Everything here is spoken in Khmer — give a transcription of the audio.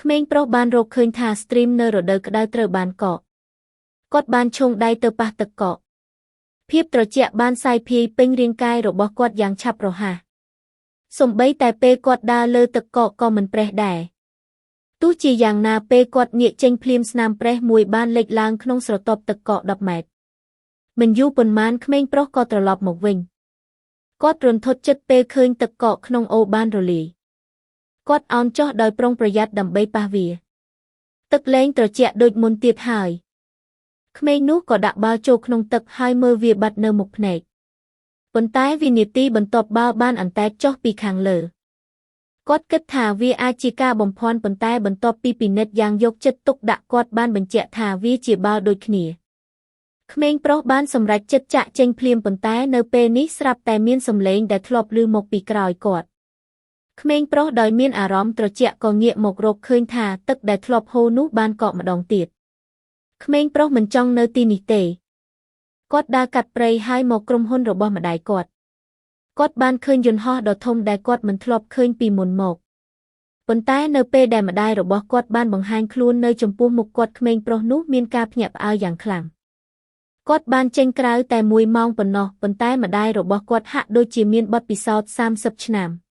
ក្មេងប្រុសបានរកឃើញថា stream នៅរដូវក្តៅត្រូវបានកកគាត់បានឈោងដៃទៅប៉ះទឹកកកភាពត្រជាក់បានសាយភាយពេញរាងកាយរបស់គាត់យ៉ាងឆាប់រហ័សសូម្បីតែពេលគាត់ដើរលើទឹកកកក៏មិនប្រេះដែរទោះជាយ៉ាងណាពេលគាត់ងាកចេញភ្លាមស្នាមប្រេះមួយបានលេចឡើងក្នុងស្រទាប់ទឹកកក10ម៉ែត្រមិនយូរប៉ុន្មានក្មេងប្រុសក៏ត្រឡប់មកវិញគាត់រន្ធត់ចិត្តពេលឃើញទឹកកកក្នុងអូរបានរលាយគាត់អោនចុះដោយប្រុងប្រយ័ត្នដើម្បីប៉ះវាទឹកលែងត្រជាក់ដូចមុនទៀតហើយក្មេងនោះក៏ដាក់បាល់ចូលក្នុងទឹកហើយមើលវាបាត់នៅមុខភ្នែកប៉ុន្តែវិនាទីបន្ទាប់បាល់បានអន្តែតចុះពីខាងលើគាត់គិតថាវាអាចជាការបំភាន់ប៉ុន្តែបន្ទាប់ពីពិនិត្យយ៉ាងយកចិត្តទុកដាក់គាត់បានបញ្ជាក់ថាវាជាបាល់ដូចគ្នាក្មេងប្រុសបានសម្រេចចិត្តចាក់ចេញភ្លាមប៉ុន្តែនៅពេលនេះស្រាប់តែមានសំឡេងដែលធ្លាប់ឮមកពីក្រោយគាត់ក្មេងប្រុសដោយមានអារម្មណ៍ត្រជាក់ក៏ងាកមករកឃើញថាទឹកដែលធ្លាប់ហូរនោះបានកកម្ដងទៀតក្មេងប្រុសមិនចង់នៅទីនេះទេគាត់ដើរកាត់ព្រៃហើយមកក្រុមហ៊ុនរបស់ម្ដាយគាត់គាត់បានឃើញយន្តហោះដ៏ធំដែលគាត់មិនធ្លាប់ឃើញពីមុនមកប៉ុន្តែនៅពេលដែលម្ដាយរបស់គាត់បានបង្ហាញខ្លួននៅចំពោះមុខគាត់ក្មេងប្រុសនោះមានការភ្ញាក់ផ្អើលយ៉ាងខ្លាំងគាត់បានចេញក្រៅតែ1ម៉ោងប៉ុណ្ណោះប៉ុន្តែម្ដាយរបស់គាត់ហាក់ដូចជាមានបទពិសោធន៍30ឆ្នាំ។